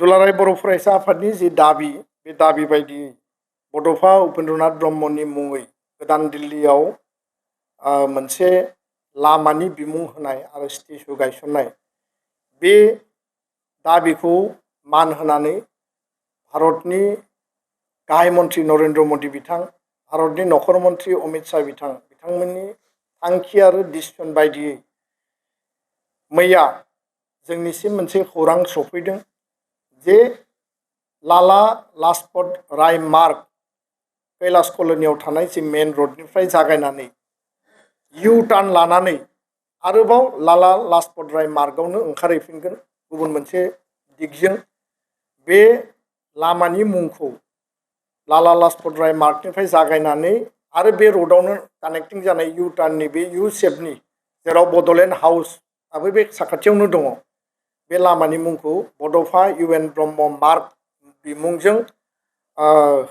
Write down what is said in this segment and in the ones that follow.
दुलाराय बर' फरायसा आफादनि जि दाबि बे दाबि बायदियै बड'फा उपेन्द्रनाथ ब्रह्मनि मुङै गोदान दिल्लीयाव मोनसे लामानि बिमुं होनाय आरो स्टेचु गायसननाय बे दाबिखौ मान होनानै भारतनि गाहाय मन्त्रि नरेन्द्र मोदी बिथां, भारतनि नखर मन्त्रि अमित शाह बिथांमोननि थांखि आरो डिसिसन बायदियै मैया जोंनिसिम मोनसे खौरां सफैदों जे लाला लाजपत राय मार्ग कैलाश कल'नियाव थानाय जि मेन रडनिफ्राय जागायनानै इउ टार्न लानानै आरोबाव लाला लाजपत राय मार्गआवनो ओंखारहैफिनगोन गुबुन मोनसे दिगजों। बे लामानि मुंखौ लाला लाजपत राय मार्गनिफ्राय जागायनानै आरो बे रडआवनो कानेक्टिं जानाय इउ टार्ननि बे इउ शेपनि जेराव बड'लेण्ड हाउसआबो बे साखाथियावनो दङ, बे लामानि मुंखौ बड'फा इउएन ब्रह्म मार्ग बिमुंजों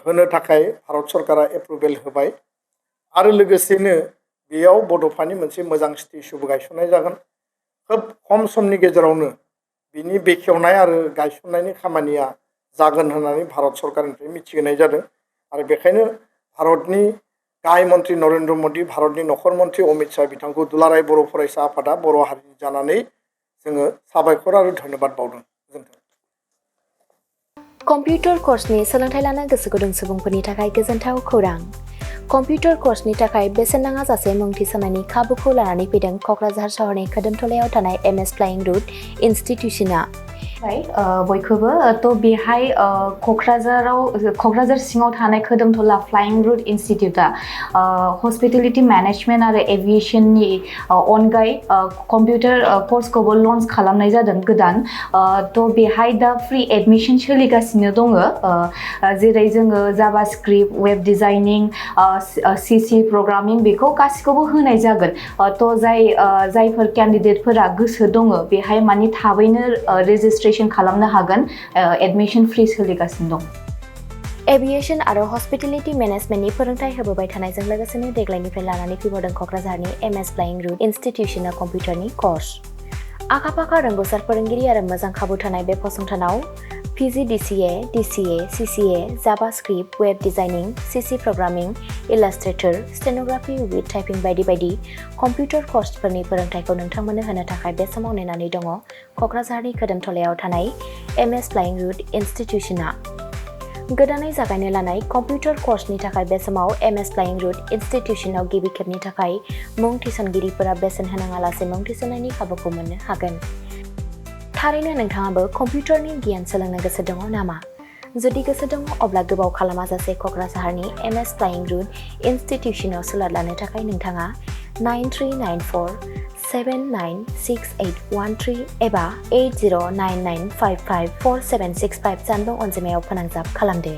होनो थाखाय भारत सरकारा एप्रुभेल होबाय आरो लोगोसेनो बेयाव बड'फानि मोनसे मोजां स्टेचुबो गायसननाय जागोन। खोब खम समनि गेजेरावनो बिनि बेखेवनाय आरो गायसननायनि खामानिया जागोन होननानै भारत सरकारनिफ्राय मिथिहोनाय जादों आरो बेखायनो भारतनि गाहाय मन्त्रि नरेन्द्र मोदी, भारतनि नखर मन्त्रि अमित शाह बिथांखौ दुलाराय बर' फरायसा आफादा बर' हारि जानानै जोङो साबायखर आरो धन्यबाद बावदों। गोजोन्थों। कम्पिउटार कर्सनि सोलोंथाइ लानो गोसो गुदुं सुबुंफोरनि थाखाय गोजोनथाव खौरां। कम्पिउटार कर्सनि थाखाय बेसेन नाङा जासे मुं थिसननायनि खाबुखौ लानानै फैदों क'क्राझार सहरनि खोदोमथलायाव थानाय एमएस फ्लाइंग रुट इनस्टिट्यूशना। बयखौबो थ' बेहाय क'क्राझार सिङाव थानाय खोदोमथला फ्लाइंग रुट इनस्टिट्यूटा हस्पिटेलिटी मेनेजमेन्ट आरो एभिएशननि अनगायै कम्पिउटार कर्सखौबो लन्च खालामनाय जादों गोदान। थ' बेहाय दा फ्रि एडमिशन सोलिगासिनो दङ, जेरै जोङो JavaScript, web designing, CC programming बेखौ गासिखौबो होनाय जागोन। थ' जायफोर केन्डिडेटफोरा गोसो दङ बेहाय माने थाबैनो रेजिस्ट्रेशन खालामनो हागोन, एडमिशन फ्रि सोलिगासिनो दं। एभिएशन आरो हस्पिटेलिटी मेनेजमेन्टनि फोरोंथाय होबोबाय थानायजों लोगोसेनो देग्लायनिफ्राय लानानै फैबावदों क'क्राझारनि एमएस फ्लाइंग रुट इनस्टिट्यूशना कम्पिउटारनि कर्स। आखा-फाखा रोंग'सार फोरोंगिरि आरो मोजां खाबु थानाय बे फसंथानाव PGDCA, DCA, CCA, JavaScript, web designing, CC programming, illustrator, stenography with typing बायदि बायदि कम्पिउटार कर्सफोरनि फोरोंथायखौ नोंथांमोननो होनो थाखाय बे समाव नेनानै दङ क'क्राझारनि खोदोमथलायाव थानाय एमएस फ्लाइंग रुट इनस्टिट्यूशना। गोदानै जागायनो लानाय कम्पिउटार कर्सनि थाखाय बे समाव एमएस फ्लाइंग रुट इनस्टिट्यूशनाव गिबि खेबनि थाखाय मुं थिसनगिरिफोरा बेसेन होनाङालासे मुं थिसननायनि खाबुखौ मोननो हागोन। थारैनो नोंथाङाबो कम्पिउटारनि गियान सोलोंनो गोसो दङ नामा? जुदि गोसो दङ अब्ला गोबाव खालामाजासे क'क्राझारनि एमएस फ्लाइंग रुट इनस्टिट्यूशनाव सुलाद लानो थाखाय नोंथाङा 9394796813 एबा 8099554765 जानबुं अनजिमायाव फोनांजाब खालामदो।